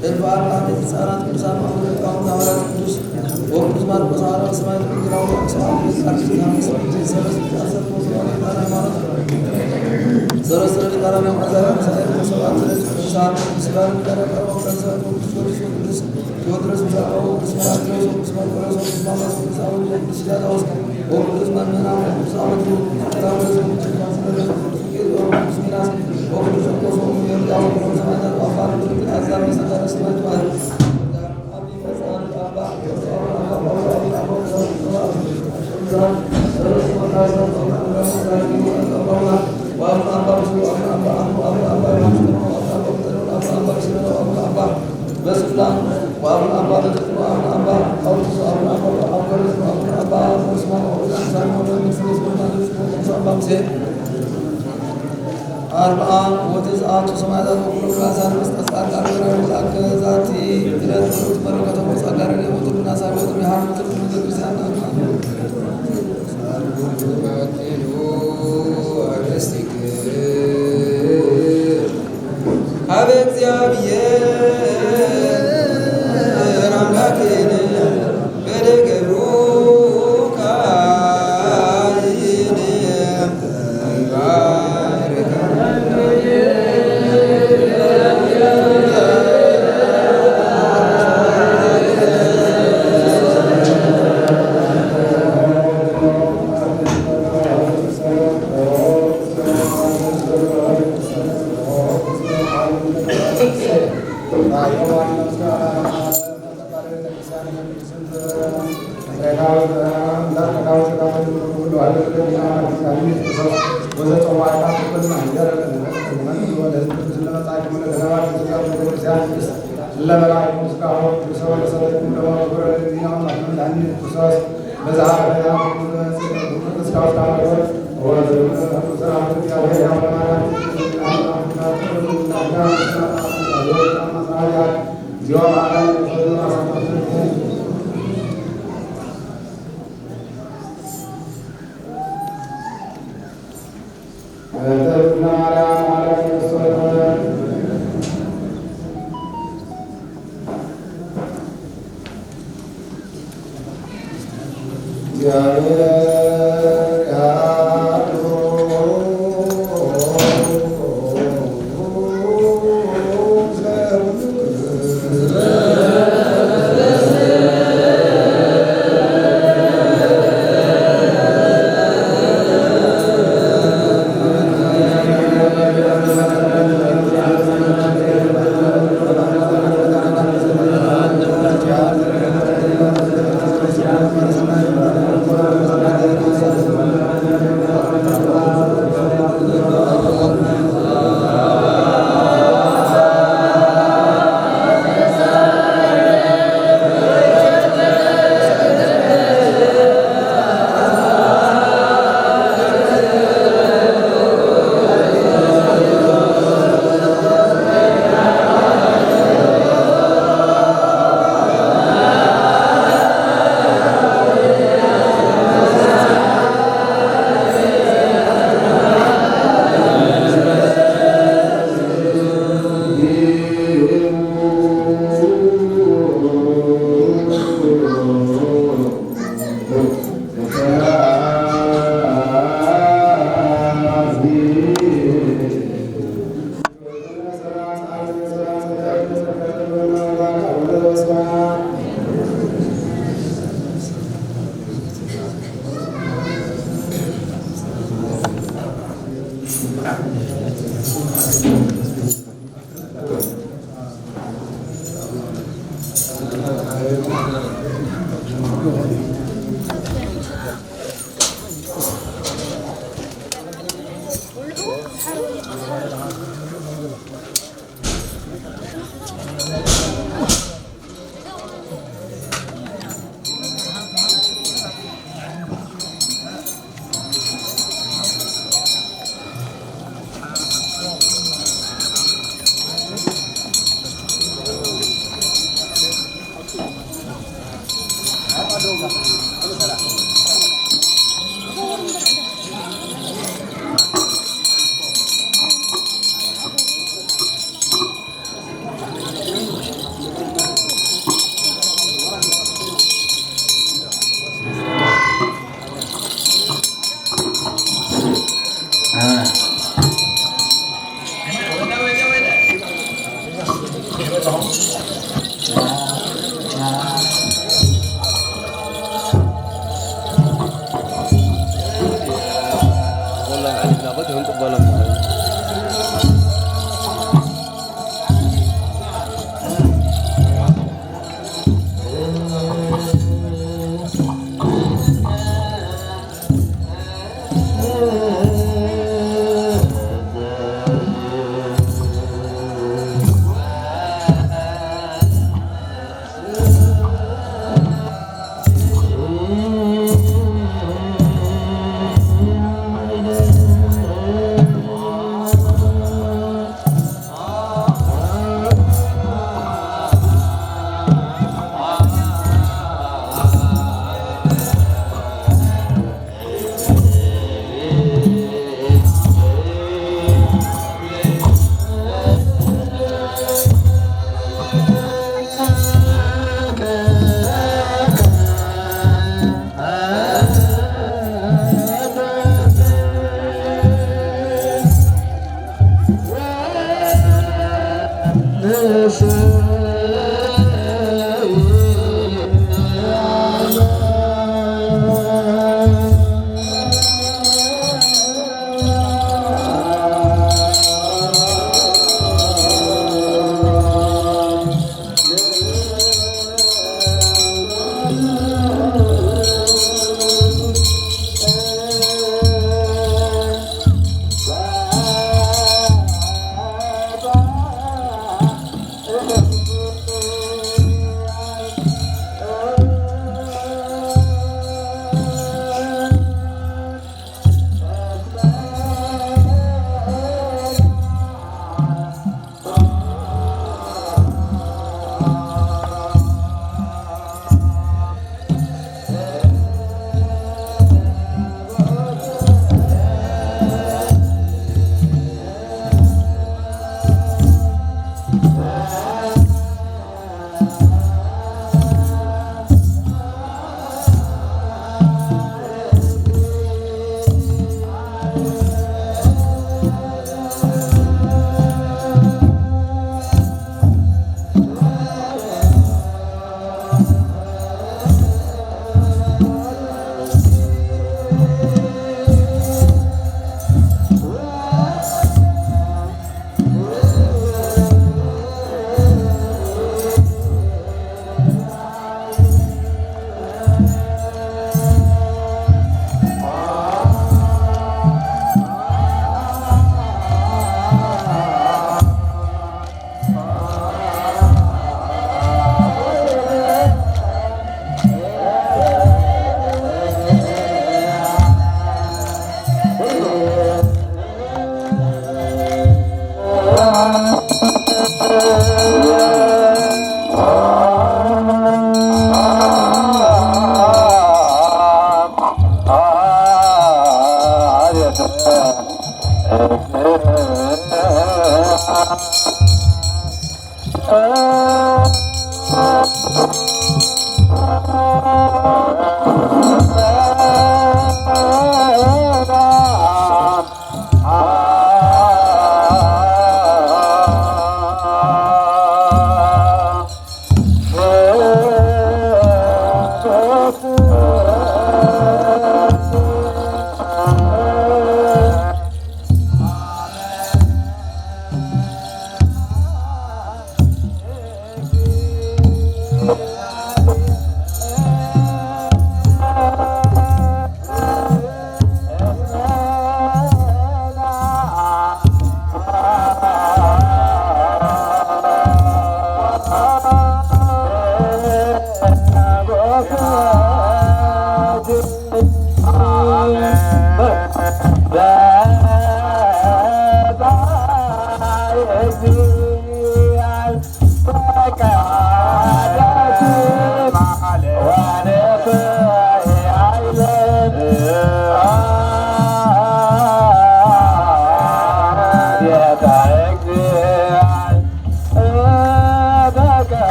እልፍ ኣርባዕተ ህፃናት ቅዱሳን ኣቡነ ሊቃውንት ሐዋርያት ቅዱስ ወቅዱስ ማርቆስ ሐዋርያው ሰማዕት ወንጌላዊ ቅዱስ ጊዮርጊስ ሐሙስ ሰለስተ ዓሰርተ ወሰማንያ ሃይማኖት ሰለስተ ሊቃነ መዛግብት ሳይንስ ሰባት ቅዱሳን ቅዱስ ላሊበላ ቀርበው ቅዱስ ጊዮርጊስ ወቅዱስ ቴዎድሮስ ብዛዕባው ቅዱስ መቃርዮስ ወቅዱስ መርቆሬዎስ ወቅዱስ ማማስ ወቅዱስ አቡነ ወቅዱስ ሲዳታዎስ ወቅዱስ መምህራን ወቅዱስ አቡነ ቅዱስ ጌርጊዮስ ወቅዱስ ሚናስ ወቅዱስ ቂርቆስ ወቅዱስ ጊዮርጊስ አቡነ ሰማዕታት ወአባ ጊዮርጊስ አዛር መስተዳድር ሰማዕት ተባህል። አርብዓ ወተስዓቱ ሰማዕታት ወኩሎም ቅዱሳን ምስጢረ ጻድቃን ወገናዊ መልአከ ዛቲ ዕለት በረከቶም ጸጋ ረድኤቱ ብናሳ ሕይወቶም ይሃሉ። ቅድስት ቤተ ክርስቲያን ናትና። ሀበ እግዚአብሔር አምላክነ በደገብሩ ካይን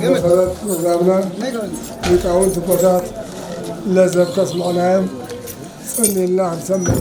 መሰረት ፕሮግራምና ሊቃውንት ኣቦታት ለዘብ ከስምዑና እዮም። ጸሊልና ክንሰምዕ።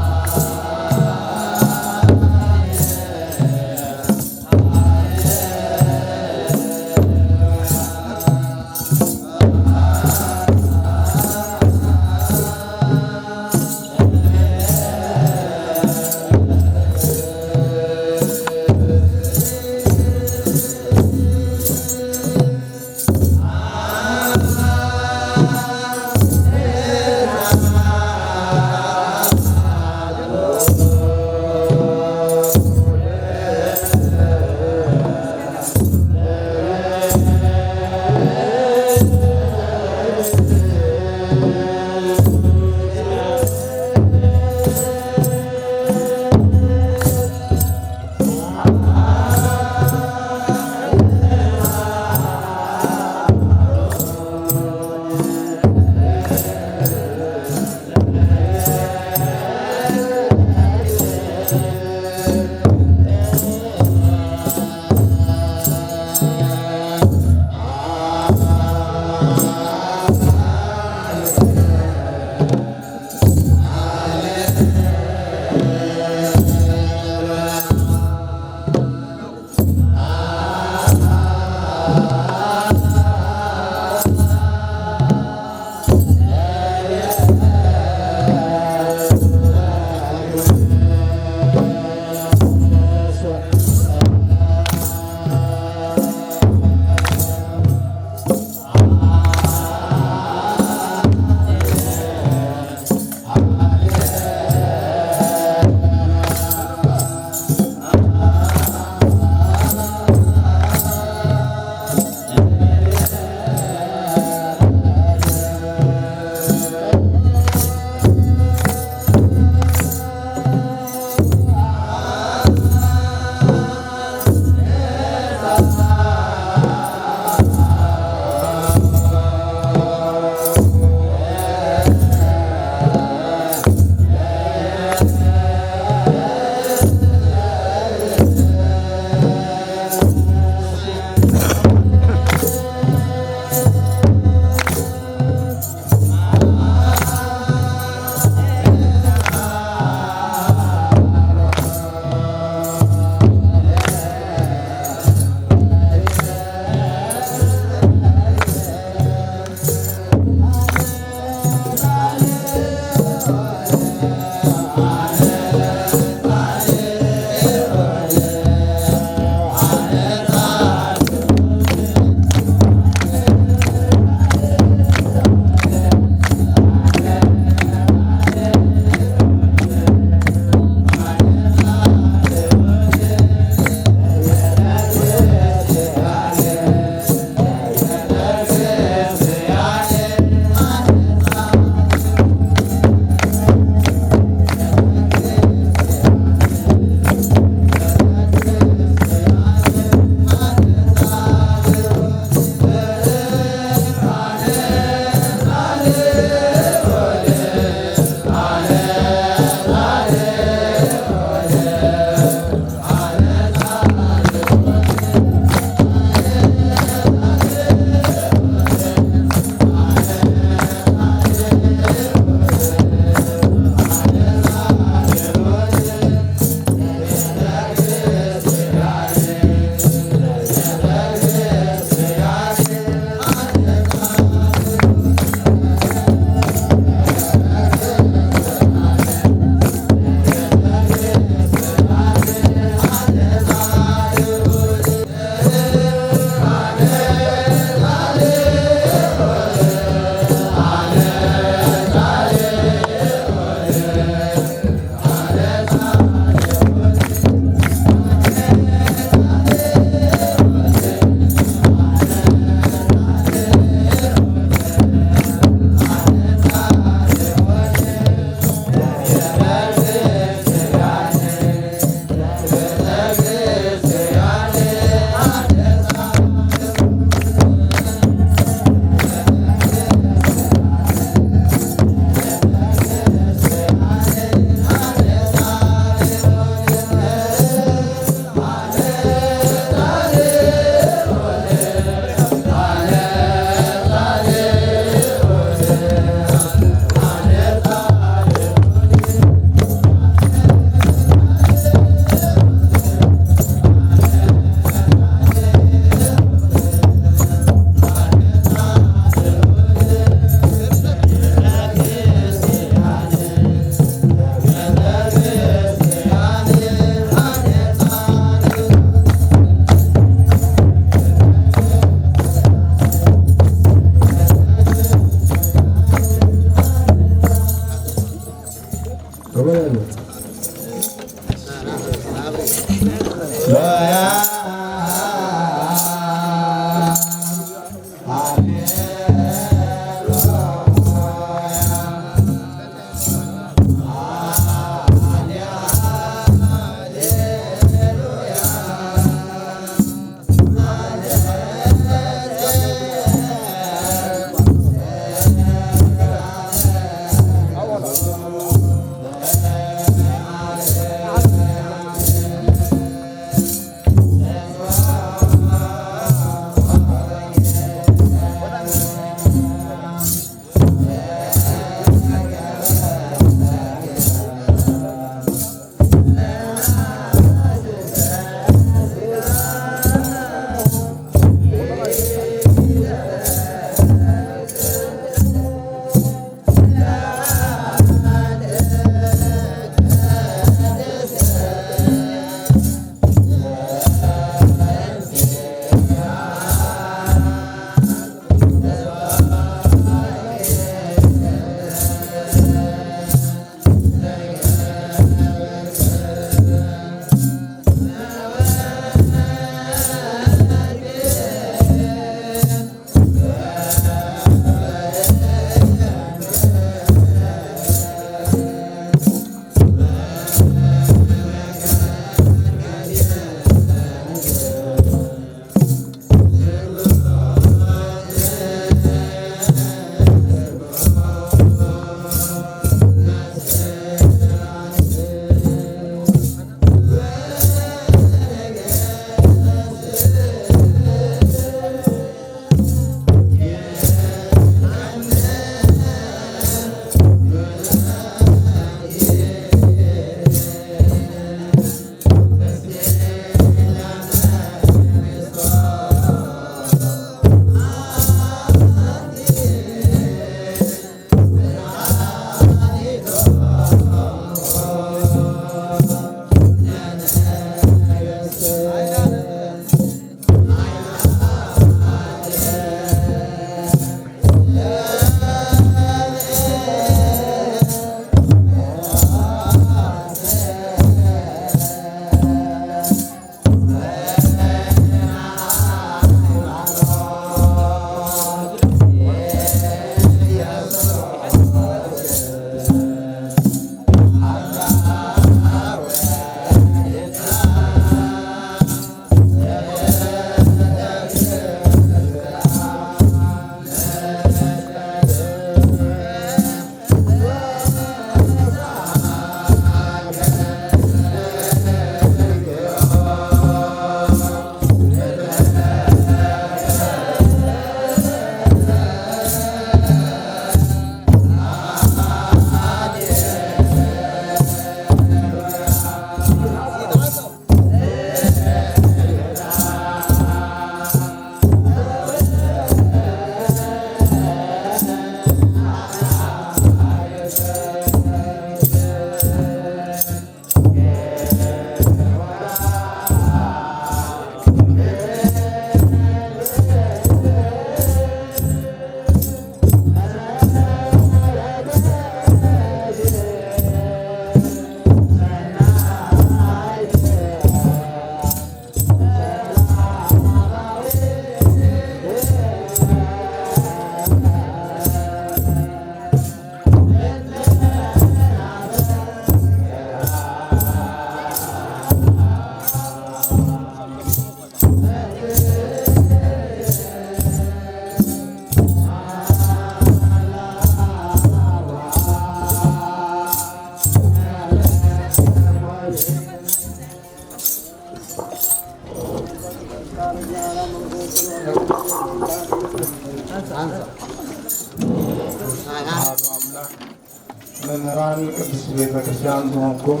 መምህራን ቅድስት ቤተ ክርስቲያን ዝኾንኩም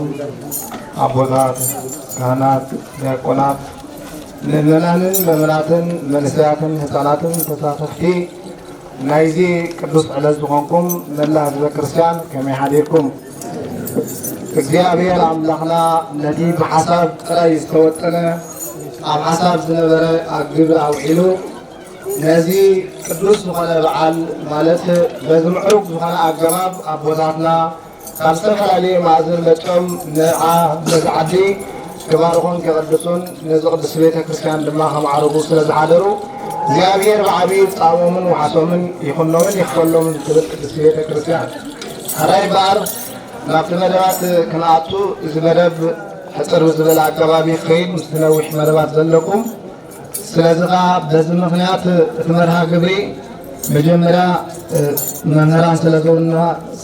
ኣቦታት፣ ካህናት፣ ዲያቆናት፣ ምእመናንን ምእመናትን፣ መንእሰያትን ህፃናትን ተሳተፍቲ ናይዚ ቅዱስ ዕለት ዝኾንኩም መላ ህዝበ ክርስቲያን ከመይ ሓዲርኩም? እግዚኣብሔር ኣምላኽና ነቲ ብሓሳብ ጥራይ ዝተወጠነ ኣብ ሓሳብ ዝነበረ ኣብ ግብሪ ኣውዒሉ ነዚ ቅዱስ ዝኾነ በዓል ማለት በዚ ምዕሩግ ዝኾነ ኣገባብ ኣቦታትና ካብ ዝተፈላለየ ማእዝን መጾም ንዓ ነዚ ዓዲ ክባርኹን ከቐድሱን ነዚ ቅድስቲ ቤተ ክርስቲያን ድማ ከማዕርጉ ስለ ዝሓደሩ እግዚኣብሔር ብዓብዪ ጻሞምን ዋሕሶምን ይኹኖምን ይኽፈሎምን ትብል ቅድስቲ ቤተ ክርስቲያን። ሕራይ እምበኣር ናብቲ መደባት ክንኣቱ እዚ መደብ ሕጽር ብዝበለ ኣገባብ ይኸይድ ምስቲ ነዊሕ መደባት ዘለኩም። ስለዚ ኸዓ በዚ ምኽንያት እቲ መርሃ ግብሪ መጀመርያ መምህራን ስለ ዘውና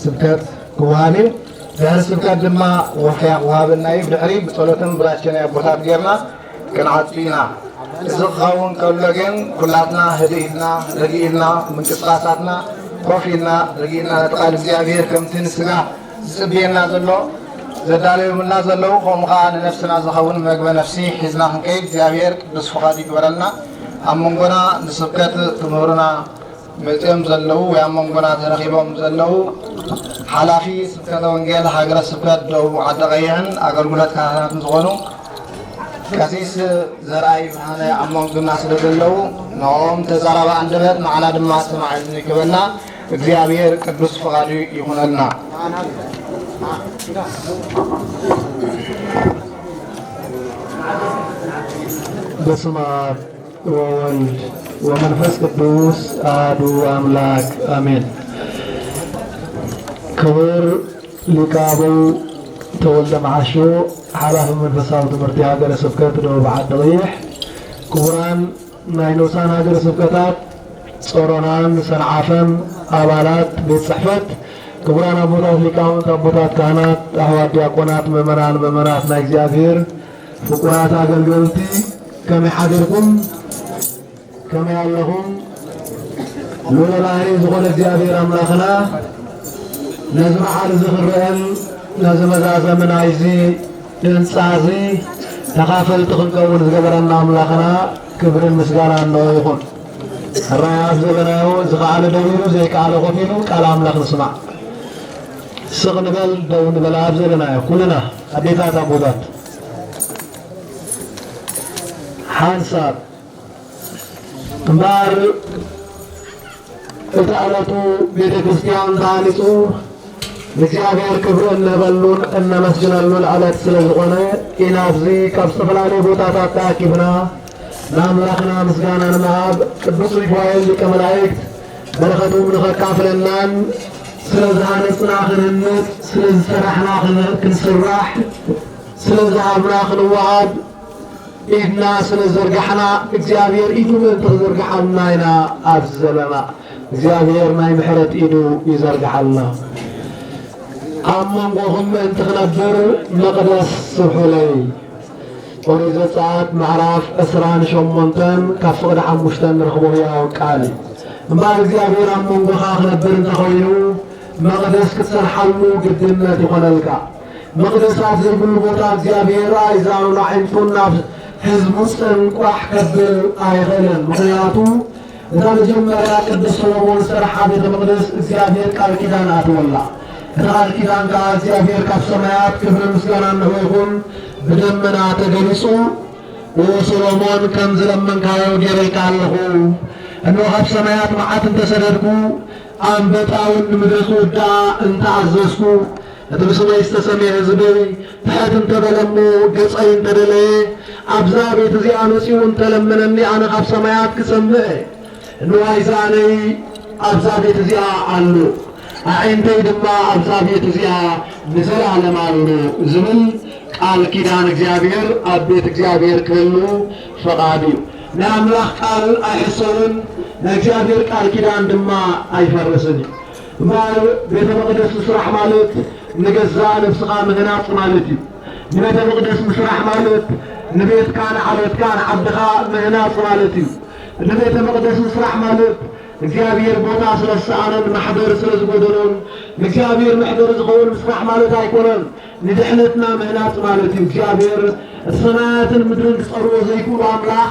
ስብከት ክወሃብ እዩ። ድሕሪ ስብከት ድማ ወፍያ ክወሃበና እዩ። ድሕሪ ብጸሎትን ብራቸ ናይ ኣቦታት ጌርና ክንዓጹ ኢና። እዚ ክኸውን ከሎ ግን ኩላትና ህድእ ኢልና ርግእ ኢልና ምንቅስቃሳትና ኮፍ ኢልና ርግእ ኢልና ነቲ ቃል እግዚኣብሔር ከምቲ ንስጋ ዝጽብየና ዘሎ ዘዳለዩልና ዘለዉ ከምኡ ከዓ ንነፍስና ዝኸውን መግበ ነፍሲ ሒዝና ክንከይድ እግዚኣብሔር ቅዱስ ፍቓድ ይግበረልና። ኣብ መንጎና ንስብከት ክምህሩና መፅኦም ዘለዉ ወይ ኣብ መንጎና ተረኺቦም ዘለዉ ሓላፊ ስብከተ ወንጌል ሃገረ ስብከት ደቡብ ዓዲ ቀይሕን ኣገልግሎት ካህናትን ዝኾኑ ቀሲስ ዘርኣይ ብርሃነ ኣብ መንጎና ስለ ዘለዉ ንኦም ተዛራቢ ኣንደበት ንዓና ድማ ኣስተማዒ እዝኒ ክበና እግዚኣብሔር ቅዱስ ፍቓዱ ይኹነልና። በስመ ኣብ ወወልድ ወመንፈስ ቅዱስ ኣሐዱ ኣምላክ ኣሜን። ክቡር ሊቀ ኣበው ተወልደ መዓሾ፣ ሓላፊ መንፈሳዊ ትምህርቲ ሃገረ ስብከት ደቡብ ዓዲ ቀይሕ፣ ክቡራን ናይ ንኡሳን ሃገረ ስብከታት ጾሮናን ሰንዓፈን ኣባላት ቤት ጽሕፈት፣ ክቡራን ኣቦታት ሊቃውንት፣ ኣቦታት ካህናት፣ ኣሕዋት ዲያቆናት፣ ምእመናን ምእመናት ናይ እግዚኣብሔር ፍቁራት ኣገልገልቲ፣ ከመይ ሓዲርኩም? ከመይ ኣለኹም? ልዑለ ባህሪ ዝኾነ እግዚኣብሔር ኣምላኽና ነዚ በዓል እዚ ክረአን ነዚ መዛዘሚ ናይዚ ህንጻ እዚ ተኻፈልቲ ክንከውን ዝገበረና ኣምላኽና ክብርን ምስጋናን ንዑ ይኹን። ሕራይ ኣብ ዘለናዮ ዝኸኣለ ደው ኢሉ ዘይከኣለ ኮፍ ኢሉ ቃል ኣምላኽ ንስማዕ። ስቕ ንበል ደው ንበል ኣብ ዘለናዮ ኩልና ኣዴታት ኣቦታት። ሓንሳብ እምበኣር እቲ ዕለቱ ቤተ ክርስቲያን ተሃኒጹ ንእግዚኣብሔር ክብሪ እንህበሉን እነመስግነሉን ዕለት ስለ ዝኾነ ኢና ኣብዚ ካብ ዝተፈላለዩ ቦታታት ተኣኪብና ንኣምላኽና ምስጋና ንምሃብ ቅዱስ ሩፋኤል ሊቀ መላእክት በረኸቶም ንኸካፍለናን ስለ ዝሃነጽና ክንህንጽ ስለ ዝሰራሕና ክን- ክንስራሕ ስለ ዝሃብና ክንወሃብ ኢድና ስለ ዘርጋሕና እግዚኣብሔር ኢዱ ምእንቲ ክዘርግሓልና ኢና ኣብዚ ዘለና። እግዚኣብሔር ናይ ምሕረት ኢዱ ይዘርግሓልና። ኣብ መንጎኹም ምእንቲ ክነብር መቕደስ ስርሑለይ። ኦሪት ዘጸኣት ምዕራፍ ዕስራን ሸሞንተን ካብ ፍቕዲ ሓሙሽተ ንረኽቦ ህያው ቃል እዩ። እምበኣር እግዚኣብሔር ኣብ መንጎኻ ክነብር እንተኾይኑ መቕደስ ክትሰርሓሉ ግድነት ይኾነልካ። መቕደስ ኣብ ዘይብሉ ቦታ እግዚኣብሔር ኣይዛኑን ኣዒንቱን ናብ ህዝቡ ጽንቋሕ ከብል ኣይኽእልን። ምኽንያቱ እታ መጀመርያ ቅዱስ ሰሎሞን ዝሰርሓ ቤተ መቕደስ እግዚኣብሔር ቃል ኪዳን ኣተወላ። እቲ ቃል ኪዳን ከኣ እግዚኣብሔር ካብ ሰማያት ክብርን ምስጋናን ንዕኡ ይኹን ብደመና ተገሊጹ ንሰሎሞን ከም ዝለመንካዮ ገይረልካ ኣለኹ። እንሆ ካብ ሰማያት መዓት እንተሰደድኩ ኣንበጣ እውን ንምድሪ ክውድኣ እንተኣዘዝኩ እቲ ብስመይ ዝተሰምየ ህዝበይ ትሕት እንተበለ እሞ ገጸይ እንተደለየ ኣብዛ ቤት እዚኣ መጺኡ እንተለመነኒ ኣነ ካብ ሰማያት ክሰምዕ እየ። እንዋይ ዝኣነይ ኣብዛ ቤት እዚኣ ኣሎ፣ ኣዒንተይ ድማ ኣብዛ ቤት እዚኣ ንዘለኣለም ኣሎ ዝብል ቃል ኪዳን እግዚኣብሔር ኣብ ቤት እግዚኣብሔር ክህሉ ፈቓድ እዩ። ናይ ኣምላኽ ቃል ኣይሕሰብን፣ ናይ እግዚኣብሔር ቃል ኪዳን ድማ ኣይፈርስን እዩ። እምበኣር ቤተ መቕደስ ምስራሕ ማለት ንገዛእ ነብስኻ ምህናጽ ማለት እዩ። ንቤተ መቕደስ ምስራሕ ማለት ንቤትካ፣ ንዓለትካ፣ ንዓድኻ ምህናጽ ማለት እዩ። ንቤተ መቕደስ ምስራሕ ማለት እግዚኣብሔር ቦታ ስለ ዝሰኣነን ማሕደር ስለ ዝጎደሎን፣ ንእግዚኣብሔር መሕደሪ ዝኸውን ምስራሕ ማለት ኣይኮነን፣ ንድሕነትና ምህናጽ ማለት እዩ። እግዚኣብሔር እቲ ሰማያትን ምድርን ክጸርዎ ዘይክእሉ ኣምላኽ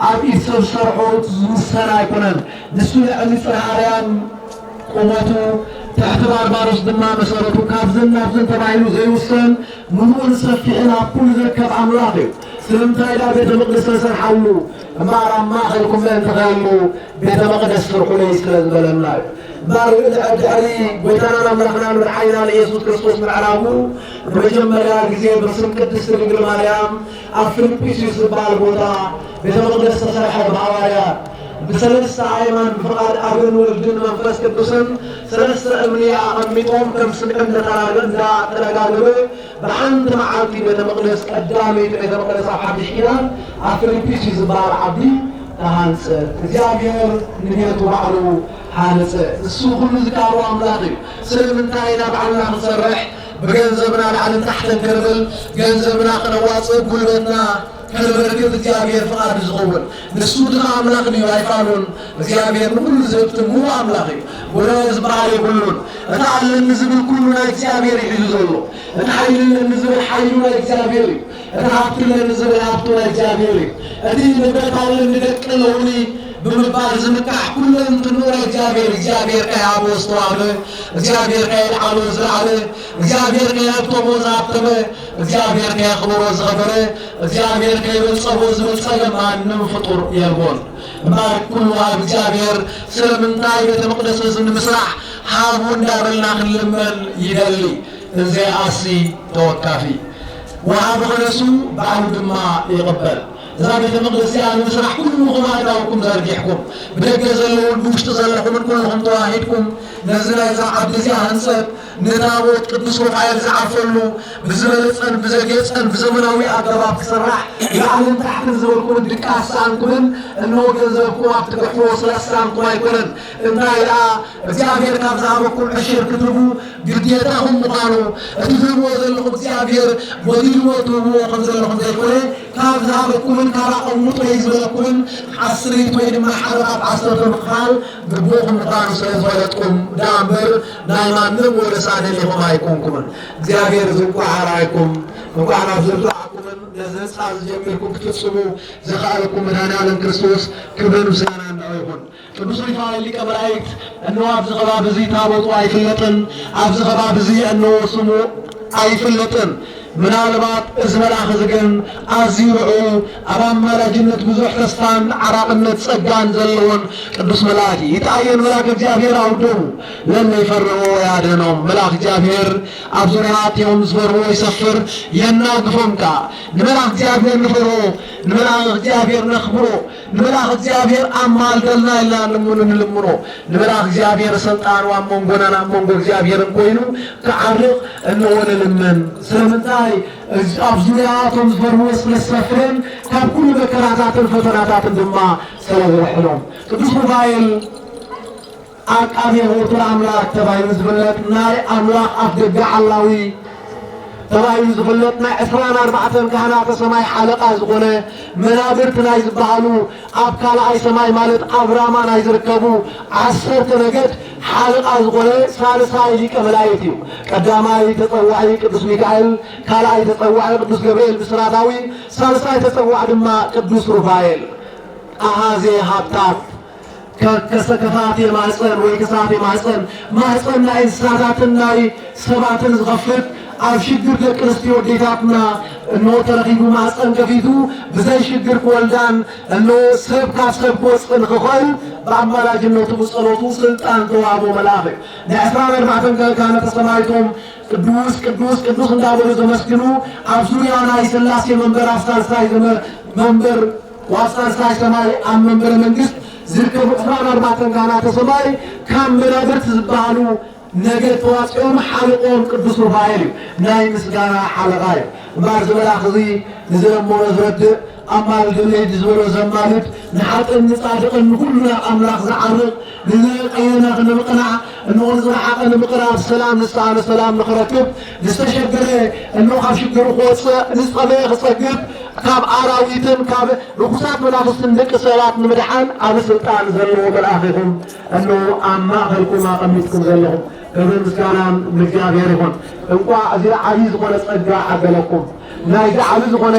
ኣብ ኢድ ሰብ ዝሰርሖ ዝውሰን ኣይኮነን። ንሱ ልዕሊ ጽርሃ ኣርያም ቁመቱ፣ ትሕቲ ባርባሮስ ድማ መሰረቱ፣ ካብዝን ናብዝን ተባሂሉ ዘይውሰን፣ ምሉእን ሰፊሕን ኣብ ኩሉ ዝርከብ ኣምላኽ እዩ። ስለምንታይ ደኣ ቤተ መቕደስ ተሰርሓሉ? እምበኣር ኣብ ማእከልኩም ምእንቲ ኸይሉ ቤተ መቕደስ ስርሑለይ ስለ ዝበለና እዩ። እምበኣር ድሕሪ ጎይታናን ኣምላኽናን መድሓኒናን ኢየሱስ ክርስቶስ ምዕራጉ፣ ንመጀመርያ ግዜ ብስም ቅድስቲ ድንግል ማርያም ኣብ ፊልጵስዩስ ዝበሃል ቦታ ቤተ መቕደስ ተሰርሐ። ብሃዋርያት ብሰለስተ ኣእማን ብፍቓድ ኣብን ወልድን መንፈስ ቅዱስን ሰለስተ እምኒ ኣቐሚጦም ከም ስምዒ እንዳተራገ-፣ እንዳተረጋገበ ብሓንቲ መዓልቲ ቤተ መቕደስ፣ ቀዳመይቲ ቤተ መቕደስ ኣብ ሓድሽ ኪዳን ኣብ ፊልጵስዩስ ዝበሃል ዓዲ ተሃንጸ። እግዚኣብሔር ንቤቱ ባዕሉ ሃነጸ። እሱ ኩሉ ዝከኣሎ ኣምላኽ እዩ። ስለምንታይ ኢና ባዕልና ክንሰርሕ ብገንዘብና ላዕልን ታሕትን ክንብል፣ ገንዘብና ክነዋጽእ፣ ጉልበትና ከነበርክት እግዚኣብሔር ፍቓዱ ዝኸውን? ንሱ ድኻ ኣምላኽ ድዩ? ኣይፋሉን። እግዚኣብሔር ንኹሉ ዝህብ ትምው ኣምላኽ እዩ። ጎደሎ ዝበሃል የብሉን። እቲ ኣለኒ ዝብል ኩሉ ናይ እግዚኣብሔር እዩ ሒዙ ዘሎ። እቲ ሓይሊ ኣለኒ ዝብል ሓይሉ ናይ እግዚኣብሔር እዩ። እቲ ሃብቲ ኣለኒ ዝብል ሃብቱ ናይ እግዚኣብሔር እዩ። እቲ ንብረት ኣለኒ፣ ደቂ ኣለውኒ ብምባል ዝምካሕ ኩለንትንኡ ናይ እግዚኣብሔር፣ እግዚኣብሔር ከይሃቦ ዝተዋህበ፣ እግዚኣብሔር ከየልዓሎ ዝለዓለ፣ እግዚኣብሔር ከየሃብተሞ ዝሃብተመ፣ እግዚኣብሔር ከየኽበሮ ዝኸበረ፣ እግዚኣብሔር ከየበልጸጎ ዝበልጸገ ማንም ፍጡር የልቦን። እምበኣር ኩሉ ወሃቢ እግዚኣብሔር ስለምንታይ ቤተ መቕደስ እዚ ንምስራሕ ሃቡ እንዳበልና ክንልመን ይደሊ። እንዘይኣሲ ተወካፊ። ወሃቢ ክነሱ ባዕሉ ድማ ይቕበል። እዛ ቤተ መቕደስ እዚኣ ንምስራሕ ኩልኹም ኣእዳውኩም ዘርጊሕኩም፣ ብደገ ዘለውን ብውሽጢ ዘለኹምን ኩልኹም ተዋሂድኩም ነዚ ናይዛ ዓዲ እዚኣ ህንጸት ንታቦት ቅዱስ ሩፋኤል ዝዓርፈሉ ብዝበለጸን ብዘጌጸን ብዘመናዊ ኣገባብ ክስራሕ ላዕልን ታሕትን ዝበልኩምን ድቃስ ሰኣንኩምን፣ እንሆ ገንዘብኩም ኣብቲ ክሕፍዎ ስለ ዝሰኣንኩም ኣይኮነን። እንታይ ደኣ እግዚኣብሔር ካብ ዝሃበኩም ዕሽር ክትህቡ ግዴታኹም ምዃኑ፣ እቲ ትህብዎ ዘለኹም እግዚኣብሔር ጎዲልዎ ትህብዎ ከም ዘለኹም ዘይኮነ፣ ካብ ዝሃበኩምን ካብ ኣቐምጦ እዩ ዝበለኩምን ዓስሪት ወይ ድማ ሓደ ካብ ዓሰርተ ምኽፋል ግቡእኹም ምዃኑ ስለ ዝፈለጥኩም ደኣ እምበር ናይ ማንም ወረሳ ደሊኹም ኣይኮንኩምን። እግዚኣብሔር እዚ እንኳዕ ኣርኣየኩም፣ እንኳዕ ናብ ዝብላዕኩምን ነዚ ህንፃ ዝጀሚርኩም ክትፍጽሙ ዘኽኣለኩም መድኃኔ ዓለም ክርስቶስ ክብርን ምስጋናን ንዕኡ ይኹን። ቅዱስ ሩፋኤል ሊቀ መላእክት፣ እነሆ ኣብዚ ከባቢ እዚ ታቦቱ ኣይፍለጥን፣ ኣብዚ ከባቢ እዚ እነሆ ስሙ ኣይፍለጥን። ምናልባት እዚ መልኣኽ እዚ ግን ኣዝዩ ርዑ፣ ኣብ ኣማላጅነት ብዙሕ ተስፋን ዓራቕነት ጸጋን ዘለዎን ቅዱስ መልኣክ እዩ። ይትኣየን መልኣክ እግዚኣብሔር ኣውደቡ ለለ ይፈርዎ ያድህኖም። መልኣክ እግዚኣብሔር ኣብ ዙርያ እቲኦም ዝፈርዎ ይሰፍር፣ የናግፎም ከኣ። ንመልኣክ እግዚኣብሔር ንፈርዎ፣ ንመልኣክ እግዚኣብሔር ነኽብሮ። ንመልኣኽ እግዚኣብሔር ኣማልደልና ኢልና ንልምኑ ንልምኖ። ንመልኣኽ እግዚኣብሔር ስልጣኑ ኣብ መንጎናን ኣብ መንጎ እግዚኣብሔርን ኮይኑ ክዓርቕ እንሆ ንልምን። ስለምንታይ? እዚ ኣብ ዙርያኣቶም ዝፈርዎ ስለ ዝሰፍርን ካብ ኩሉ መከራታትን ፈተናታትን ድማ ስለ ዝርሕኖም። ቅዱስ ሩፋኤል ዓቃቤ ሆቱ ለኣምላክ ተባሂሉ ዝፍለጥ ናይ ኣምላኽ ኣፍ ደገ ዓላዊ ተባሂሉ ዝፍለጥ ናይ ዕስራን ኣርባዕተን ካህናተ ሰማይ ሓለቓ ዝኾነ መናብርት ናይ ዝበሃሉ ኣብ ካልኣይ ሰማይ ማለት ኣብ ራማ ናይ ዝርከቡ ዓሰርተ ነገድ ሓለቓ ዝኾነ ሳልሳይ ሊቀ መላእክት እዩ። ቀዳማይ ተጸዋዒ ቅዱስ ሚካኤል፣ ካልኣይ ተጸዋዒ ቅዱስ ገብርኤል ብስራታዊ፣ ሳልሳይ ተጸዋዒ ድማ ቅዱስ ሩፋኤል። ኣሃዜ ሃብታት ከሰከፋት የማህፀን ወይ ክሳት የማህፀን ማህፀን ናይ እንስሳታትን ናይ ሰባትን ዝኸፍት ኣብ ሽግር ደቂ ኣንስትዮ ኣዴታትና እንሆ ተረኺቡ ማህፀን ከፊቱ ብዘይ ሽግር ክወልዳን እንሆ ሰብ ካብ ሰብ ክወፅእ ንክኽእል ብኣማላጅነቱ ብፀሎቱ ስልጣን ተዋህቦ መልኣኽ እዩ። ናይ ዕስራን ኣርባዕተን ካህናተ ሰማይቶም ቅዱስ ቅዱስ ቅዱስ እንዳበሉ ዘመስግኑ ኣብ ዙርያ ናይ ስላሴ መንበር ኣብ ሳልሳይ ዘመ መንበር ዋሳሳይ ሰማይ ኣብ መንበረ መንግስት ዝርከቡ ዕስራን ኣርባዕተን ካህናተ ሰማይ ካብ መናብርት ዝበሃሉ ነገድ ተዋፂኦም ሓለቆም ቅዱስ ሩፋኤል እዩ። ናይ ምስጋና ሓለቓ እዩ። እምበኣር እዚ መልኣኽ እዚ ንዝለመኖ ዝረድእ ኣማልደለይ ዝበሎ ዘማልድ ንሓጥእን ንጻድቕን ንኹሉ ናብ ኣምላኽ ዝዓርቕ ንዝረቐየና ንምቕናዕ እንሆ ንዝረሓቐ ንምቕራብ ሰላም ንስኣነ ሰላም ንኽረክብ ንዝተሸገረ እንሆ ካብ ሽግሩ ክወፅእ ንዝጠመየ ክፀግብ ካብ ኣራዊትን ካብ ርኩሳት መናፍስትን ደቂ ሰባት ንምድሓን ኣብ ስልጣን ዘለዎ መልኣኽ ኢኹም፣ እነሆ ኣብ ማእኸልኩም ኣቐሚጥኩም ዘለኹም። ክብርን ምስጋናን ንእግዚኣብሔር ይኹን። እንቋዕ እዚ ዓብዪ ዝኾነ ጸጋ ዓደለኩም። ናይዚ ዓብዪ ዝኾነ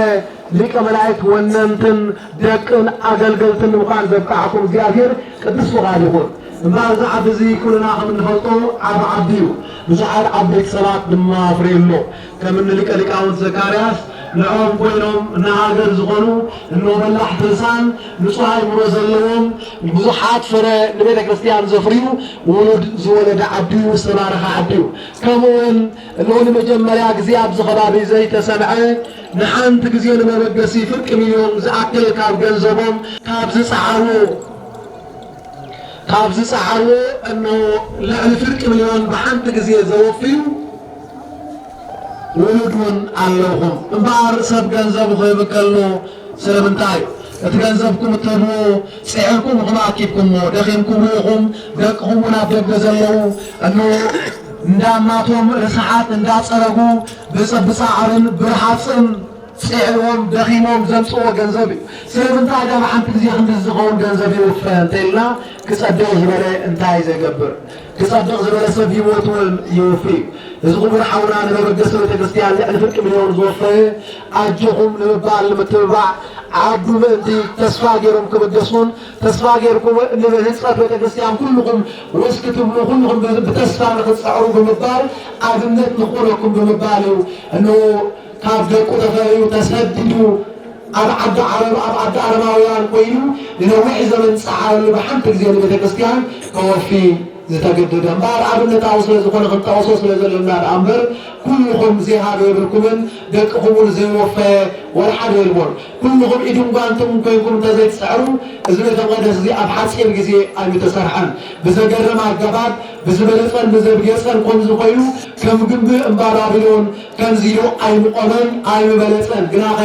ሊቀ መላእክት ወነንትን ደቅን ኣገልገልትን ንምዃን ዘብቃዕኩም እግዚኣብሔር ቅዱስ ፍቓድ ይኹን። እምበኣር እዚ ዓዲ እዚ ኩልና ከም እንፈልጦ ዓቢ ዓዲ እዩ። ብዙሓት ዓበይቲ ሰባት ድማ ኣፍርዩ ኣሎ። ከም እኒ ሊቀ ሊቃውንት ዘካርያስ ንዕኦም ኮይኖም ንሃገር ዝኾኑ እኖ በላሕቲ ልሳን ንጹህ ኣእምሮ ዘለዎም ብዙሓት ፍረ ንቤተ ክርስቲያን ዘፍርዩ ውሉድ ዝወለደ ዓዲ እዩ፣ ዝተባረኸ ዓዲ እዩ። ከምኡ እውን እነሆ ንመጀመርያ ግዜ ኣብዚ ከባቢ ዘይተሰምዐ ንሓንቲ ግዜ ንመበገሲ ፍርቂ ሚልዮን ዝኣክል ካብ ገንዘቦም ካብ ዝጸዓሩ ካብ ዝጸዓርዎ እነሆ ልዕሊ ፍርቂ ሚልዮን ብሓንቲ ግዜ ዘወፍዩ ውሉድ እውን ኣለኹም። እምበኣር ሰብ ገንዘቡ ክህብ ከሎ ስለምንታይ? እቲ ገንዘብኩም እትህብዎ ጽዒርኩም ኢኹም ኣኪብኩሞ፣ ደኺምኩም ኢኹም፣ ደቅኹም እውን ኣብ ደገ ዘለዉ እነሆ እንዳማቶም ርስሓት እንዳጸረጉ ብጽ-፣ ብጻዕርን ብርሃጽን ጽዒሮም ደኺሞም ዘምጽእዎ ገንዘብ እዩ። ስለምንታይ ደኣ ብሓንቲ ግዜ ክንድዚ ዝኸውን ገንዘብ ይውፈ እንተኢልና፣ ክጸድቕ ዝበለ እንታይ ዘገብር? ክጸድቕ ዝበለ ሰብ ህይወቱ እውን ይውፍ እዩ። እዚ ክቡር ሓውና ንመበገሲ ቤተ ክርስቲያን ልዕሊ ፍርቂ ሚልዮን ዝወፈየ ኣጆኹም ንምባል ንምትብባዕ ዓዱ ምእንቲ ተስፋ ገይሮም ክብገሱን ተስፋ ገይርኩም ንህንጸት ቤተ ክርስቲያን ኩልኹም ወስ ክትብሉ ኩልኹም ብ-፣ ብተስፋ ንኽትጸዕሩ ብምባል ኣብነት ንኾነኩም ብምባል እዩ። እነሆ ካብ ደቁ ተፈርዩ ተሰዲዱ ኣብ ዓዲ ዓረብ፣ ኣብ ዓዲ ኣረማውያን ኮይኑ ንነዊሕ ዘመን ዝጸዓረሉ ብሓንቲ ግዜ ንቤተ ክርስቲያን ከወፊ ዝተገደደ። እምበኣር ኣብነታዊ ስለ ዝኾነ ክንጠቕሶ ስለ ዘለና ደኣ እምበር፣ ኩልኹም ዘይሃበ የብልኩምን፣ ደቅኹም እውን ዘይወፈየ ወላ ሓደ የልቦን። ኩልኹም ኢድን ጓንትን ኮይንኩም እንተዘይትጽዕሩ፣ እዚ ቤተ መቕደስ እዚ ኣብ ሓጺር ግዜ ኣይምተሰርሐን። ብዘገርም ኣገባብ፣ ብዝበለጸን ብዘብገጸን ከምዚ ኮይኑ፣ ከም ግንቢ እምባ ባቢሎን ከምዚ ኢሉ ኣይምቖመን ኣይምበለጸን። ግናኸ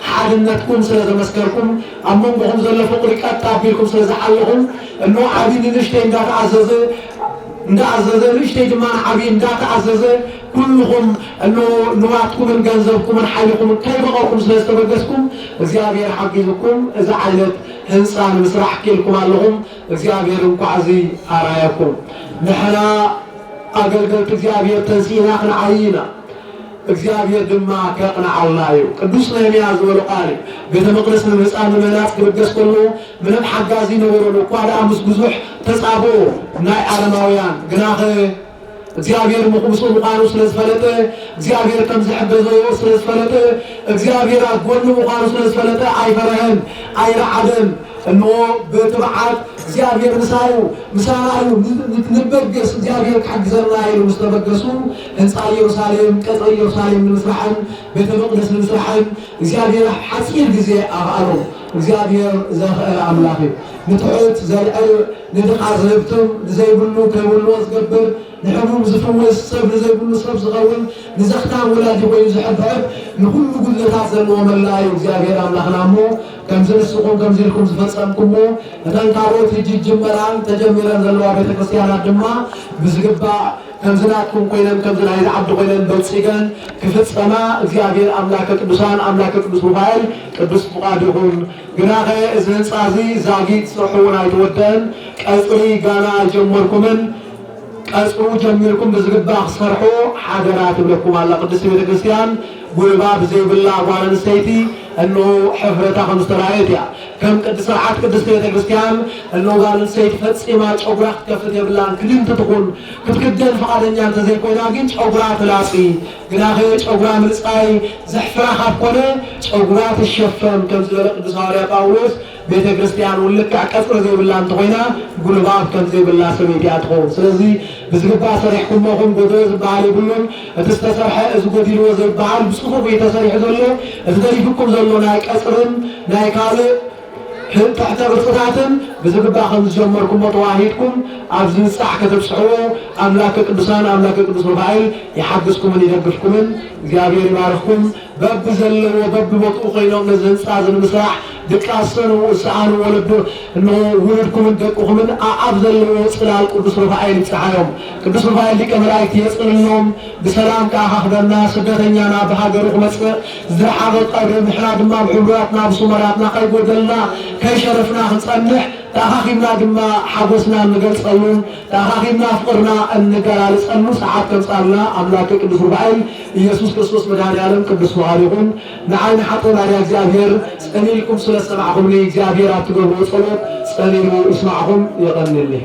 ሓድነትኩም ስለ ዘመስከርኩም፣ ኣብ መንጎኹም ዘሎ ፍቕሪ ቀጥ ኣቢልኩም ስለ ዝሓለኹም፣ እነሆ ዓቢ ንንእሽተይ እንዳተኣዘዘ፣ እንዳኣዘዘ፣ ንእሽተይ ድማ ንዓቢ እንዳተኣዘዘ፣ ኩልኹም እነሆ ንዋትኩምን ገንዘብኩምን ሓይልኩምን ከይበቐርኩም ስለ ዝተበገስኩም፣ እግዚኣብሔር ሓጊዙኩም እዚ ዓይነት ህንጻ ንምስራሕ ክኢልኩም ኣለኹም። እግዚኣብሔር እንኳዕ እዚ ኣርኣየኩም። ንሕና ኣገልገልቲ እግዚኣብሔር ተንሲእና ክንዓዪ ኢና። እግዚኣብሔር ድማ ከቕንዓልና እዩ። ቅዱስ ነህምያ ዝበሎ ቃል እዩ። ቤተ መቕደስ ንምህንጻ ንምህናጽ ክብገስ ከሎ ምንም ሓጋዚ ነበሮን፣ እኳ ደኣ ምስ ብዙሕ ተጻብኦ ናይ ኣረማውያን። ግናኸ እግዚኣብሔር ምኹ-፣ ምስኡ ምዃኑ ስለ ዝፈለጠ፣ እግዚኣብሔር ከም ዝሕገዞ ስለ ዝፈለጠ፣ እግዚኣብሔር ኣብ ጎኑ ምዃኑ ስለ ዝፈለጠ ኣይፈርሀን፣ ኣይረዓደን። እንሆ ብትብዓት እግዚኣብሔር ምሳዩ፣ ምሳና እዩ፣ ን-፣ ን-፣ ንበገስ፣ እግዚኣብሔር ክሕግዘና ኢሉ ምስ ተበገሱ፣ ህንጻ ኢየሩሳሌም፣ ቀጽሪ ኢየሩሳሌም ንምስራሕን ቤተ መቕደስ ንምስራሕን እግዚኣብሔር ኣብ ሓጺር ግዜ ኣኽኣሎም። እግዚኣብሔር ዘኽእል ኣምላኽ እዩ። ንትሑት ዘልዕል፣ ንድኻ ዝህብትም፣ ንዘይብሉ ከይብልዎ ዝገብር፣ ንሕሙም ዝፍውስ፣ ሰብ ንዘይብሉ ሰብ ዝኸውን፣ ንዘኽታም ወላዲ ኮይኑ ዝሕብሕብ፣ ንኹሉ ጉድለታት ዘለዎ መላእ እዩ እግዚኣብሔር ኣምላኽና እሞ፣ ከምዚ ንስኹም ከምዚ ኢልኩም ዝፈጸምኩሞ፣ እተን ካልኦት ሕጂ ጅመራን ተጀሚረን ዘለዋ ቤተ ክርስቲያናት ድማ ብዝግባእ ከምዚ ናትኩም ኮይነን፣ ከምዚ ናይዚ ዓዲ ኮይነን በልጺገን ክፍጸማ እግዚኣብሔር ኣምላከ ቅዱሳን ኣምላከ ቅዱስ ሩፋኤል ቅዱስ ፍቓዱ ይኹን። ግናኸ እዚ ህንጻ እዚ ዛጊት ስርሑ እውን ኣይተወደአን። ቀጽሪ ጋና ኣይጀመርኩምን። ቀጽሩ ጀሚርኩም ብዝግባእ ክትሰርሑ ሓደራ ትብለኩም ኣላ ቅድስቲ ቤተ ክርስቲያን። ጉልባብ ዘይብላ ጓል ኣንስተይቲ እንሆ ሕፍረታ ከም ዝተራእየት እያ። ከም ቅድ-፣ ስርዓት ቅድስቲ ቤተ ክርስቲያን እንሆ ጓል ኣንስተይቲ ፈጺማ ጨጉራ ክትከፍት የብላን። ክድንቲ ትኹን ክትክደን ፍቓደኛ እንተዘይኮይና ግን ጨጉራ ትላጺ። ግናኸ ጨጉራ ምልጻይ ዘሕፍራ ካብ ኮነ ጨጉራ ትሸፈን ከም ዝበለ ቅዱስ ሃዋርያ ጳውሎስ ቤተ ክርስቲያን እውን ልክዕ ቀጽሪ ዘይብላ እንተኾይና ጉልባብ ከም ዘይብላ ሰበይቲ እያ ትኸውን። ስለዚ ብዝግባእ ሰሪሕኩሞ ኹም ጎደሎ ዝበሃል የብሉን። እቲ ዝተሰርሐ እዚ ጎዲልዎ ዘይበሃል ብጽፉፍ እዩ ተሰሪሑ ዘሎ። እቲ ተሪፉኩም ዘሎ ናይ ቀጽርን ናይ ካልእ ትሕተ ቅርጽታትን ብዝግባእ ከም ዝጀመርኩሞ ተዋሂድኩም ኣብ ዝብጻሕ ከተብጽሕዎ ኣምላከ ቅዱሳን ኣምላከ ቅዱስ ሩፋኤል ይሓግዝኩምን ይደግፍኩምን። እግዚኣብሔር ይባርኽኩም። በብዘለዎ በብቦትኡ ኮይኖም ነዚ ህንጻ እዚ ንምስራሕ ድቃስ ሰኑ ሰኣኑ ወለዶ፣ እንሆ ውሉድኩምን ደቅኹምን ኣኣብ ዘለዎ ጽላል ቅዱስ ሩፋኤል ይጽሓዮም። ቅዱስ ሩፋኤል ሊቀ መላእክት የጽልሎም፣ ብሰላም ከኣኻኽበና፣ ስደተኛና ብሃገሩ ክመጽእ፣ ዝረሓቐ ቀብሪ ንሕና ድማ ብሕቡራትና ብሱመራትና ከይጎደልና ከይሸረፍና ክንጸንሕ፣ ተኣኻኺብና ድማ ሓጎስና እንገልጸሉን ተኣኻኺብና ፍቕርና እንገላልጸሉ ሰዓት ከምጻልና ኣምላክ ቅዱስ ሩፋኤል ኢየሱስ ክርስቶስ መድኃኔ ዓለም ቅዱስ ፍቓዱ ይኹን። ንዓይ ንሓጥእ ባርያ እግዚኣብሔር ጸን ኢልኩም ስለ ዝሰማዕኹምኒ እግዚኣብሔር ኣብ ትገብርዎ ጸሎት ጸን ኢሉ ይስማዕኹም። የቐንየለይ።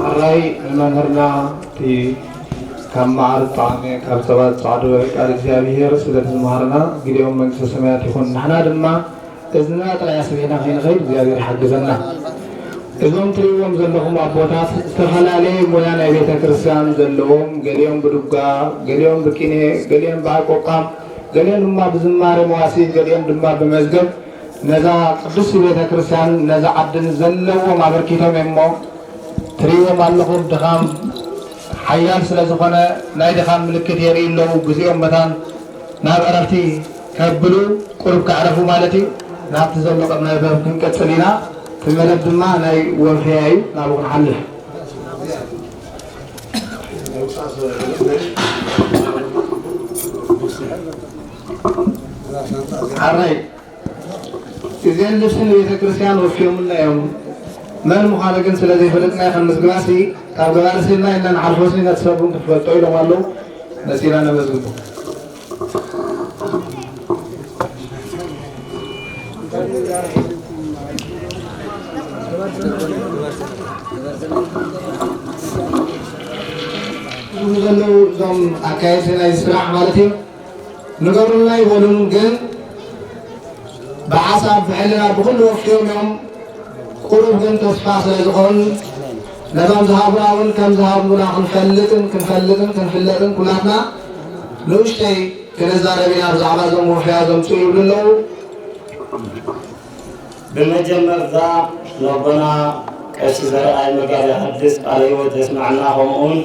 ሕራይ ንመምህርና እቲ ካብ መዓር ዝጠዓመ ካብ ጸባ ዝጸዓደ ቃል እግዚኣብሔር ስለ እቲ ዝመሃረና ግዜኦም መንግስተ ሰማያት ይኹን። ንሕና ድማ እዝንና ጥራይ ኣስሚዕና ከይንኸይድ እግዚኣብሔር ይሓግዘና። እዞም ትርእይዎም ዘለኹም ኣቦታት ዝተፈላለየ ሞያ ናይ ቤተ ክርስቲያን ዘለዎም፣ ገሊኦም ብዱጋ፣ ገሊኦም ብቂኔ፣ ገሊኦም ብኣቆቋም፣ ገሊኦም ድማ ብዝማሬ መዋስኢት፣ ገሊኦም ድማ ብመዝገብ ነዛ ቅድስቲ ቤተ ክርስቲያን ነዛ ዓድን ዘለዎም ኣበርኪቶም እሞ ትርእይዎም ኣለኹም። ድኻም ሓያል ስለ ዝኾነ ናይ ድኻም ምልክት የርእዩ ኣለዉ። ግዜኦም መታን ናብ ዕረፍቲ ከብሉ ቁሩብ ከዕረፉ ማለት እዩ። ናብቲ ዘሎ መደብ ክንቀጽል ኢና። እቲ መደብ ድማ ናይ ወፍያ እዩ። ናብኡ ክንሓልፍ። ሓራይ እዘን ልብሲ ንቤተ ክርስቲያን ወፍዮምልና እዮም። መን ምዃኑ ግን ስለ ዘይፈለጥና ከም ምስግባሲ ካብ ገባሪ ስኢልና ኢልና ንሓልፎሲ ነቲ ሰብ እውን ክትፈልጦ ኢሎም ኣለዉ። መጺና ነመስግኖ። ዘለዉ እዞም ኣካየድቲ ናይ ስራሕ ማለት እዩ። ንገሩልና ይበሉን ግን ብሓሳብ ብሕልና ብኹሉ ወፍዮም እዮም። ቁሩብ ግን ተስፋ ስለ ዝኾን ነቶም ዝሃቡና እውን ከም ዝሃቡና ክንፈልጥን ክንፈልጥን ክንፍለጥን ኩላትና ንኡሽተይ ክንዛረብ ኢና ብዛዕባ እዞም ወፍያ ዘምፅኡ ይብሉ ኣለዉ። ብመጀመርታ ነቦና ቀሺ ዘርኣይ መጋቤ ሓድስ ቃለ ህይወት የስምዓልና፣ ከምኡውን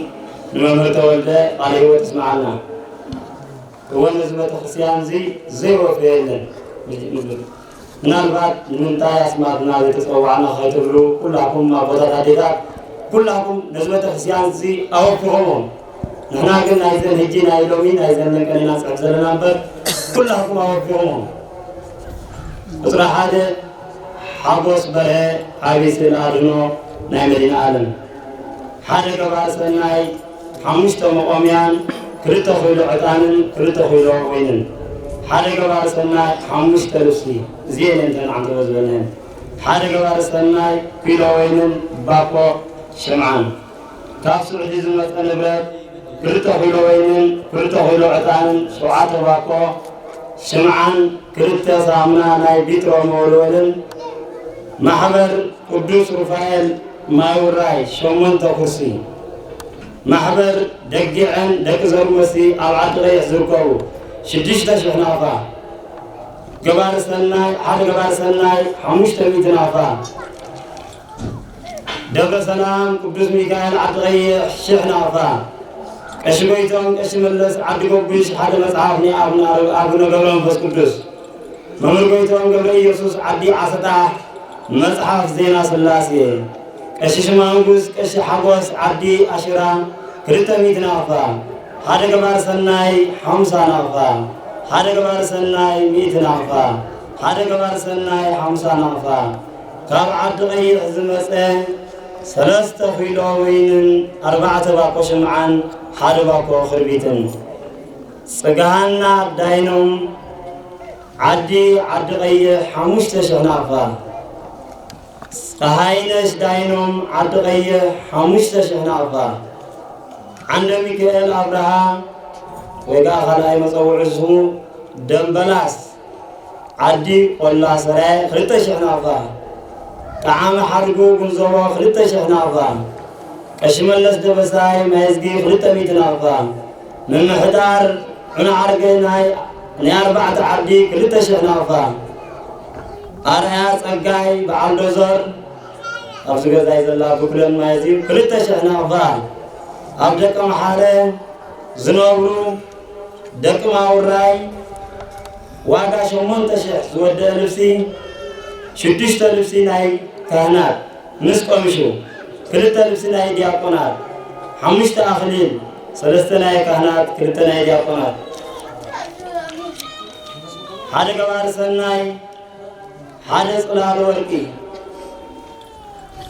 ንመምህር ተወልደ ቃለ ህይወት የስምዓልና። እወ ነዚ ቤተክርስትያን እዚ ዘይወፍዮ የለን። ምናልባት ንምንታይ ኣስማትና ዘይተፀዋዕና ከይትብሉ ኩላኩም ኣቦታት ኣዴታት ኩላኩም ነዚ ቤተክርስትያን እዚ ኣወፊኹሞ። ንሕና ግን ናይዘን ሕጂ ናይ ሎሚ ናይዘን ለንቀን ኢና ንፅሕፍ ዘለና እምበር ኩላኩም ኣወፊኹሞ። ቁፅሪ ሓደ ሓጎስ በርሀ ዓብዪ ስእለ ኣድህኖ ናይ መዲና ኣለም። ሓደ ገባሪ ሰናይ ሓሙሽተ መቖምያን ክልተ ኪሎ ዕጣንን ክልተ ኪሎ ወይንን። ሓደ ገባሪ ሰናይ ሓሙሽተ ልብሲ እዚኤን እየን እተን ዓንተቦ ዝበልናየን። ሓደ ገባሪ ሰናይ ኪሎ ወይንን ባኮ ሽምዓን። ካብ ስዑዲ ዝመጸ ንብረት ክልተ ኪሎ ወይንን ክልተ ኪሎ ዕጣንን ሸውዓተ ባኮ ሽምዓን ክልተ ሳሙና ናይ ቢትሮ መወልወልን ማሕበር ቅዱስ ሩፋኤል ማይ ውራይ ሸሞንተ ኩርሲ ማሕበር ደጊዐን ደቂ ዘሩመሲ ኣብ ዓዲ ቀይሕ ዝርከቡ ሽዱሽተ ሽሕ ናቕፋ ገባሪ ሰናይ ሓደ ገባሪ ሰናይ ሓሙሽተ ሚእቲ ናቕፋ ደብረ ሰላም ቅዱስ ሚካኤል ዓዲ ቀይሕ ሽሕ ናቕፋ ቀሺ ጎይቶም ቀሺ መለስ ዓዲ ጎጉሽ ሓደ መጽሓፍ ናይ ኣቡነ ኣረ- ኣቡነ ገብረ መንፈስ ቅዱስ መምህር ጎይቶም ገብረ ኢየሱስ ዓዲ ዓሰጣሕ መጽሓፍ ዜና ስላሴ ቀሺ ሽማንጉስ ቀሺ ሓጎስ ዓዲ ኣሽራ ክልተ ሚእቲ ናቕፋ ሓደ ገባር ሰናይ ሓምሳ ናቕፋ ሓደ ገባር ሰናይ ሚእቲ ናቕፋ ሓደ ገባር ሰናይ ሓምሳ ናቕፋ ካብ ዓዲ ቀይሕ ዝመጸ ሰለስተ ኪሎ ወይንን ኣርባዕተ ባኮ ሽምዓን ሓደ ባኮ ክርቢትን ጽግሃና ዳይኖም ዓዲ ዓዲ ቀይሕ ሓሙሽተ ሽሕ ናቕፋ ጸሃይነሽ ዳይኖም ዓዲ ቀይሕ ሓሙሽተ ሽሕ ናቕፋ ዓንደ ሚካኤል ኣብርሃ ወይ ከዓ ካልኣይ መፀውዒ ስሙ ደምበላስ ዓዲ ቆላ ሰራየ ክልተ ሽሕ ናቕፋ ጠዓመ ሓድጉ ጉንዘቦ ክልተ ሽሕ ናቕፋ ቀሺ መለስ ደበሳይ ማይዝጊ ክልተ ሚእቲ ናቕፋ ምምሕዳር ዑና ዓርገ ናይ ናይ ኣርባዕተ ዓዲ ክልተ ሽሕ ናቕፋ ኣርኣያ ጸጋይ በዓል ዶዘር ኣብዚ ገዛይ ዘላ ብኩለን ማይዝጊ ክልተ ሽሕ ናቕፋ ኣብ ደቀምሓረ ዝነብሩ ደቂ ማውራይ ዋጋ ሸሞንተ ሽሕ ዝወደአ ልብሲ፣ ሽዱሽተ ልብሲ ናይ ካህናት ምስ ቀምሹ፣ ክልተ ልብሲ ናይ ዲያቆናት፣ ሓሙሽተ ኣኽሊል፣ ሰለስተ ናይ ካህናት፣ ክልተ ናይ ዲያቆናት፣ ሓደ ገባሪ ሰናይ፣ ሓደ ጽላል ወርቂ፣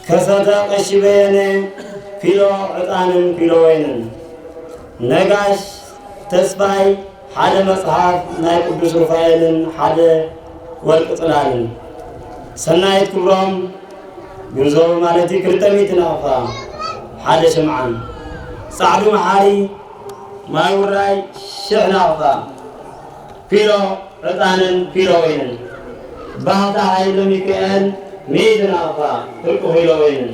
ከሰተ ቀሺ በየነ ኪሎ ዕጣንን ኪሎ ወይንን፣ ነጋሽ ተስፋይ ሓደ መጽሓፍ ናይ ቅዱስ ሩፋኤልን ሓደ ወርቂ ጽላልን፣ ሰናይት ክብሮም ገንዘቡ ማለት እዩ ክልተ ሚእቲ ናቕፋ ሓደ ሽምዓን፣ ጻዕዱ መሓሪ ማይ ውራይ ሽሕ ናቕፋ ኪሎ ዕጣንን ኪሎ ወይንን፣ ባህታ ሃይለ ሚካኤል ሚእቲ ናቕፋ ፍርቂ ኪሎ ወይንን፣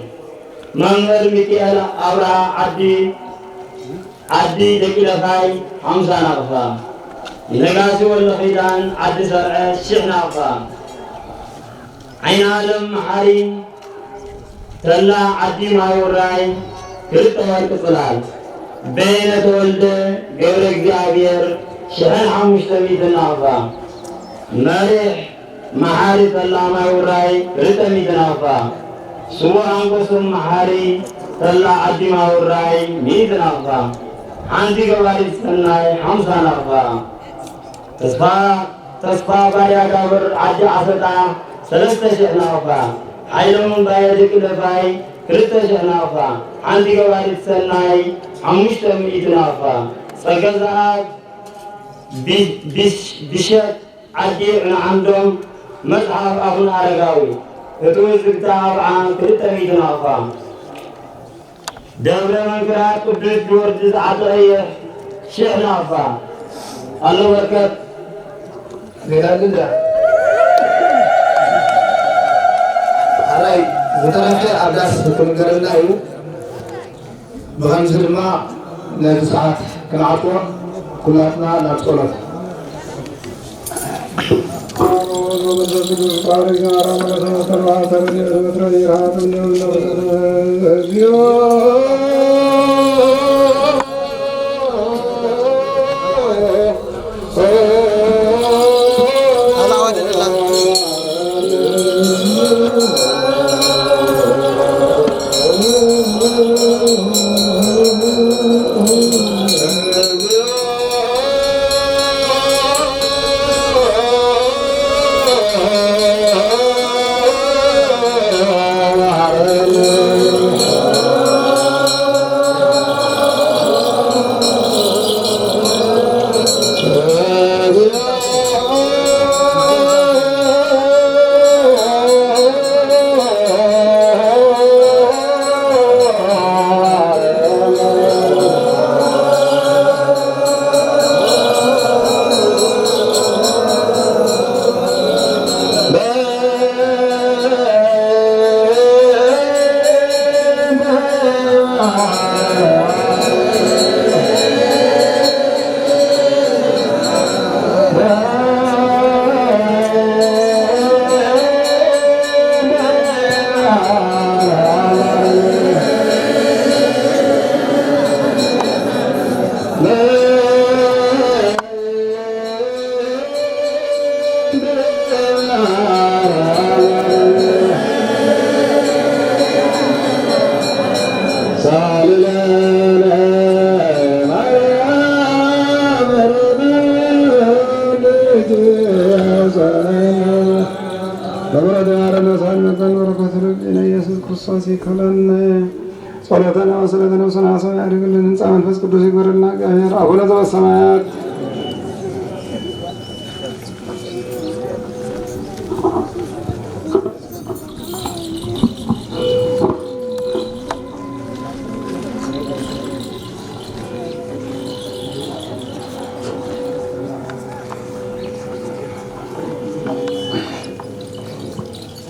መምህር ሚካኤል ኣብርሃ ዓዲ ዓዲ ደቂ ለፋይ ሓምሳ ናቕፋ፣ ነጋሲ ወልደ ኪዳን ዓዲ ሰርዐ ሽሕ ናቕፋ፣ ዓይነ ኣለም መሓሪ ተላ ዓዲ ማይ ውራይ ክልተ ወርቂ ጽላል፣ በየነ ተወልደ ገብረ እግዚኣብሔር ሽሕን ሓሙሽተ ሚእትን ናቕፋ፣ መሪሕ መሓሪ ተላ ማይ ውራይ ክልተ ሚእቲ ናቕፋ፣ ስዉእ ኣንጎሶም መሓሪ ተላ ዓዲ ማይ ውራይ ሚእቲ ናቕፋ፣ ሓንቲ ገባሪት ሰናይ ሓምሳ ናቕፋ፣ ተስፋ ተስፋ ባርያ ጋብር ዓዲ ዓሰጣ ሰለስተ ሽሕ ናቕፋ፣ ሓይሎም ባየ ደቂ ለፋይ ክልተ ሽሕ ናቕፋ፣ ሓንቲ ገባሪት ሰናይ ሓሙሽተ ሚእቲ ናቕፋ፣ ጸገ ዘኣብ ቢ- ቢሽ- ቢሸት ዓዲ ዕንዓንዶም መጽሓፍ ኣቡነ ኣረጋዊ፣ ህትዊ ዝግታ ኣብዓ ክልተ ሚእቲ ናቕፋ፣ ደብረ መንክራት ቅዱስ ጊዮርጊስ ዓዲ ቀይሕ ሽሕ ናቕፋ፣ ኣሎ በርከት ጌታ ልዳ ኣራይ ዝተረፈ ኣብ ዳስ ክንገረና እዩ። ብኸምዚ ድማ ነዚ ሰዓት ክንዓጥዎ ኩላትና ናብ ጸሎት። በምሕረት ማረነ ሰላም መጠን በረከቱ ልብነ ኢየሱስ ክርስቶስ ይክፈለነ። ጸሎተነ ወስእለተ ነፍስና ሰማይ ያድርግልን። ህንጻ መንፈስ ቅዱስ ይግበርልና። እግዚአብሔር አቡነ ዘበሰማያት።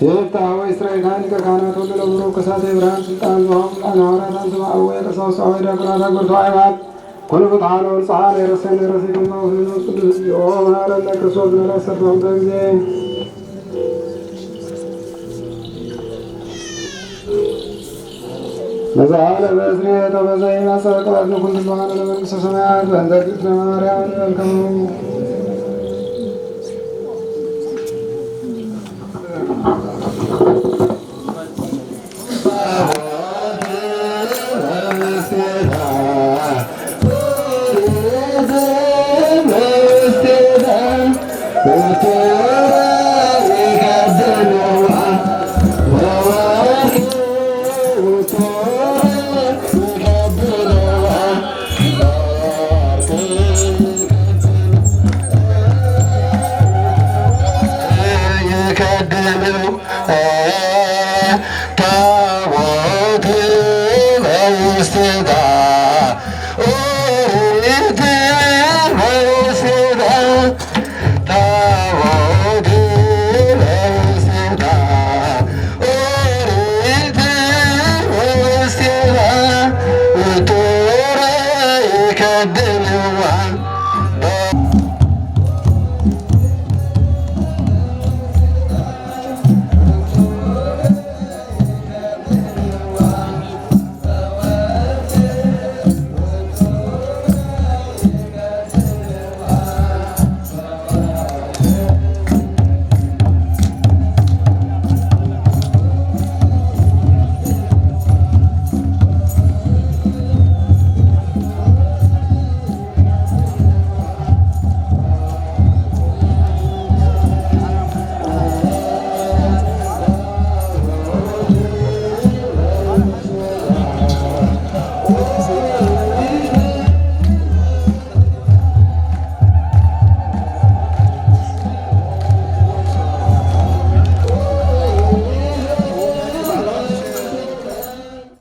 የፍትሐ ወኢስራኤል ሊቀ ካህናት ወለለ ቡሩክ ከሳቴ ብርሃን ስልጣን ዞሆም ለሐዋርያት አንትሙ አበው የቀሳውስት አበው ዲያቆናት አበርቱ አይማት ኩኑ ፍትሐነ ወንጽሐነ የረሴነ የረሴክማ ወስሉስ ቅዱስ እግዚኦ መሐረነ ክርስቶስ ለላ ሰርተው ጊዜ። መዝዓለ በስርየት ወበዘይ መጸ ቅባዝነ ኩሉ መዋዕለ ለመንግስተ ሰማያት በእንተ እግዝእትነ ማርያም እንበልከሙ።